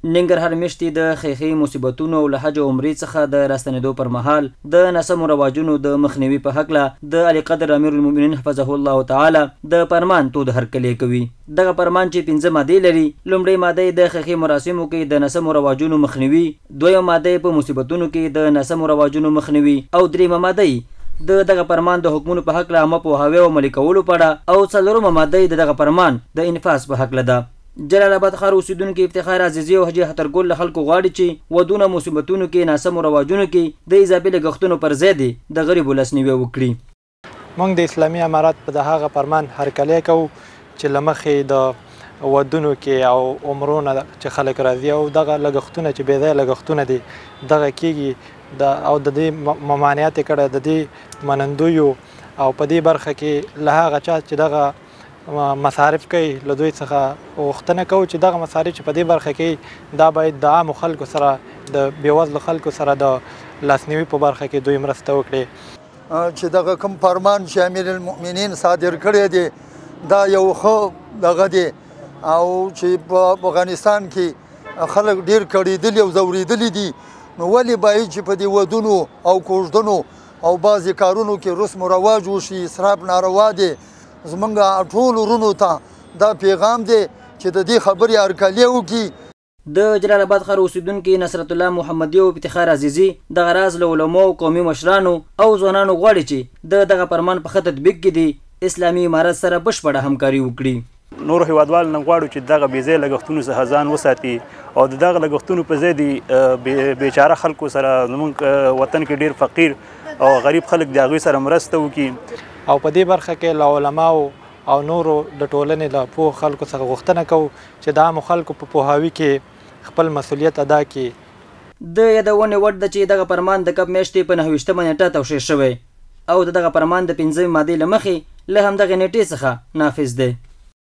ننګرهار میشتي د خیښۍ مصیبتونو او له حج او عمرې څخه د راستنېدو پر مهال د ناسمو رواجونو د مخنیوي په هکله د عالیقدر امیرالمؤمنین حفظه الله تعالی د فرمان تود هرکلی کوي. دغه فرمان چې 5 مادې لري، لومړۍ ماده یې د خیښۍ مراسمو کې د ناسمو رواجونو مخنیوي، دویمه ماده یې په مصیبتونو کې د ناسمو رواجونو مخنیوي او درېیمه ماده یې د دغه فرمان د حکمونو په هکله عامه پوهاوی او عملي کولو په اړه او څلورمه ماده یې د دغه فرمان د انفاذ په هکله ده. جلال آباد ښار اوسېدونکي افتخار عزیزي او حاجي حترګل له خلکو غواړي چې ودونه مصیبتونو کې ناسمو رواجونو کې د اضافي لګښتونو پر ځای دې د غریبو لاسنیوی وکړي. موږ د اسلامي امارت په د هغه فرمان هرکلی کوو چې له مخې د ودونو کې او عمرو نه چې خلک راځي او دغه لګښتونه چې بې ځایه لګښتونه دي دغه کېږي او د دې ممانعت یې کړی، د دې منندوی او په دې برخه کې له هغه چا چې دغه مصارف کوي له دوی څخه غوښتنه کوو چې دغه مصارف چې په دې برخه کې دا باید د عامو خلکو سره، د بېوزلو خلکو سره د لاسنیوي په برخه کې دوی مرسته وکړي. چې دغه کوم فرمان چې امیرالمؤمنین صادر کړی دی دا یو ښه دغه دی او چې په افغانستان کې خلک ډېر کړېدلي او ځورېدلي دي، نو ولې باید چې په دې ودونو او کوژدنو او بعضې کارونو کې رسم و رواج وشي، اسراف ناروا دی. زمونږ ټولو وروڼو ته دا پیغام دی چې د دې خبرې هرکلی وکړي. د جلال آباد ښار اوسېدونکي نصرت الله محمدي او افتخار عزیزي دغه راز له علماو، قومي مشرانو او ځوانانو غواړي چې د دغه فرمان په ښه تطبیق کې دې اسلامي امارت سره بشپړه همکاري وکړي. نورو هیوادوالو نه غواړو چې دغه بې ځایه لګښتونو څخه ځان وساتي او د دغه لګښتونو په ځای دې بیچاره خلکو سره، زموږ وطن کې ډېر فقیر او غریب خلک د هغوی سره مرسته وکړي. او په دې برخه کې له علماو او نورو د ټولنې له پوه خلکو څخه غوښتنه کوو چې د عامو خلکو په پوهاوي کې خپل مسؤلیت ادا کړي. د یادونې وړ ده چې دغه فرمان د کب میاشتې په 29مه نېټه توشیح شوی او د دغه فرمان د 5مې مادې له مخې له همدغې نېټې څخه نافذ دی.